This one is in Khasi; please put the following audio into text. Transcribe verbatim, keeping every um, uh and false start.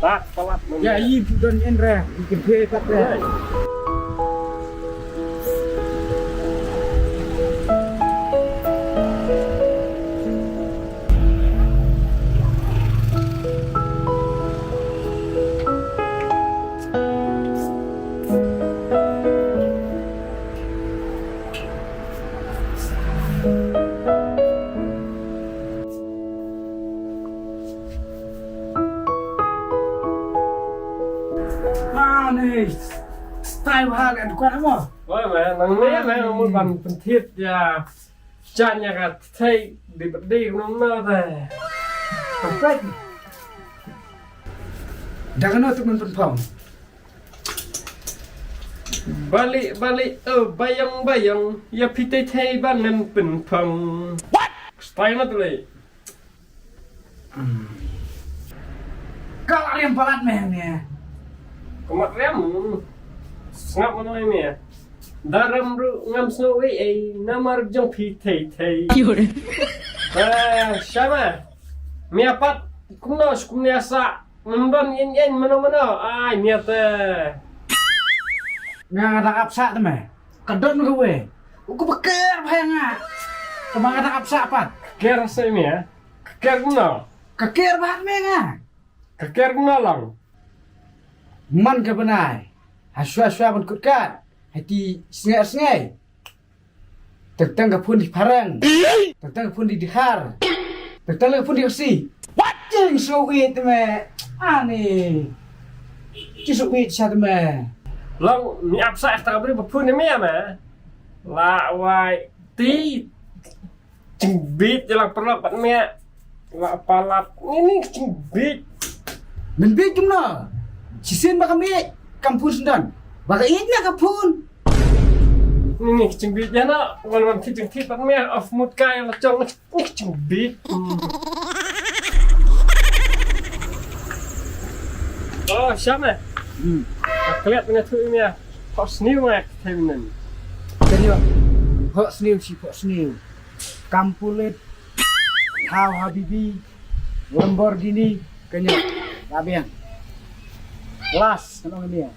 Tat palat. Ya, i tu don en re, i kempe pat re. Mane, style bha ka dukan mo. Oi, man, nang ne, man, nang mut ban pyntip ya. Jan ya ka thei di di nang na te. Perfect. Dah kena tu men pynpong. Balik, balik, oh, bayang, bayang. Ya phi thei thei ba ngan pynpong. What? Style na tu le. Ka la riam palat me ne. Ka mat riam. Sngap mano me. Daram ru ngam sngap ei ei namar jong phi thei thei. Eh, shama. Me apat kumno skum ne sa. Ngan don yen yen mano mano. Ai, me te. Nga da ap sa te me. Ka don ka we. U ka bakar bha nga. Ka ma nga da ap sa pat. Ker sa me. Ka ker kumno. Ka ker bha me nga. Ka ker kumno lang. Man ka bnai. Ha shwa shwa ban kut kat. Ha ti sngai sngai. Tang tang ka phun di parang. Tang tang ka phun di dihar. Tang tang ka phun di kasi. What? Jing so it me. Ani. Jing so it sa me. Lang ni ap sa ta bri ba phun ni me ma. La wai ti. Jingbit je lang perlok pat me. La palat. Ini jingbit. Men bit kumno. Sisin ba ka me. Kam phun sendon. Ba ka it na ka phun. Ini jingbit je na. Wan wan ti jingti pat me. Of mut kai la chong. Ini jingbit. Oh, siapa? Hmm. Kaliat punya tu ini ya. Hot snew ya, temen. Hot snew si hot snew. Kampulit, Tau Habibi, Lamborghini, kenyot. Labian. Las, kenong ini ya.